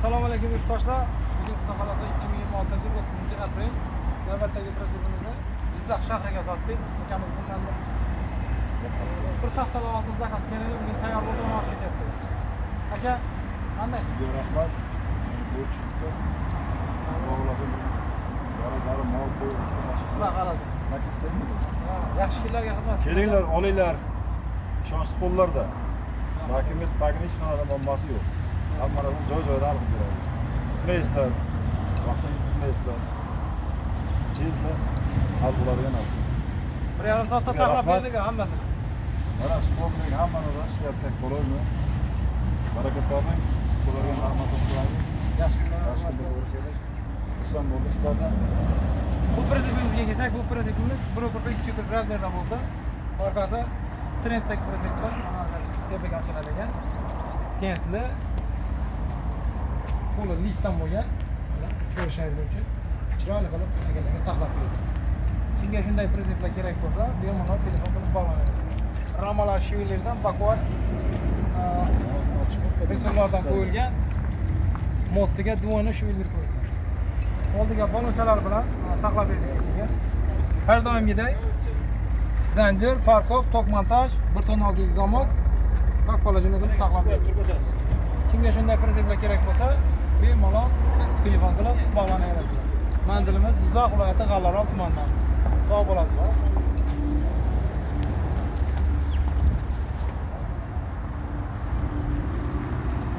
Assalomu alaykum, yurtdoshlar. Bugun, Xudo xohlasa, 2026-yil 30 aprel navbatdagi pritsepimizni Jizzax shahriga sotdik. Akamiz bundan bir haftalar oldin заказ qilgan edi, bugun tayyor bo'ldi, olib ketyapti. Aka, qanday? Sizga rahmat. Ko'rib chiqibdi. Xudo xohlasa, bir yarim mol qo'yib ichga Xudo tashlaysiz. xohlasa. Zakazlaymi? Ha, yaxshi kunlarga xizmat. Kelinglar, olinglar. Ishonchli qo'llarda. Документ tagini hech qanaqa muammosi yo'q. Hamma narsani joy joyida hal qilib beradi. Kutmaysizlar. Vaqtini kutmaysizlar. Tezda hal bo'ladigan narsa. 1,5 soatda Sizga taxlab rahmat. berdik hammasini. Mana stollik, hamma narsa ishlayapti, как положено. Baraka toping. Sizlarga rahmat qilamiz. Yaxshi kunlarga Yaxshi xizmat. kunda ko'rishaylik. Xursand bo'ldik sizlardan. Bu pritsepimizga kelsak, bu pritsepimiz 1,42 размер da bo'ldi. Orqasi trenddagi pritseplar, mana tepaga ochiladigan. Tentli. Qo'li listdan bo'lgan. Mana ko'rishingiz mumkin. Chiroyli qilib akalarga taxlab berdi. Sizga shunday pritseplar kerak bo'lsa, bemalol telefon qilib bog'lanadi. Ramalar швеллер dan baquvvat resorlardan qo'yilgan. Мост iga двойной швеллер qo'yilgan. Oldiga balonchalar bilan taxlab berdik akaga. Har doimgidek zanjir, фаркоп, tok montaj, 1 tonna 600 замок, как положено qilib taxlab berdik. Kimga shunday pritseplar kerak bo'lsa, bemalol telefon qilib bog'lanaverasizlar. Manzilimiz Jizzax viloyati, G'allaorol tumanidamiz. Sog' bo'lasizlar.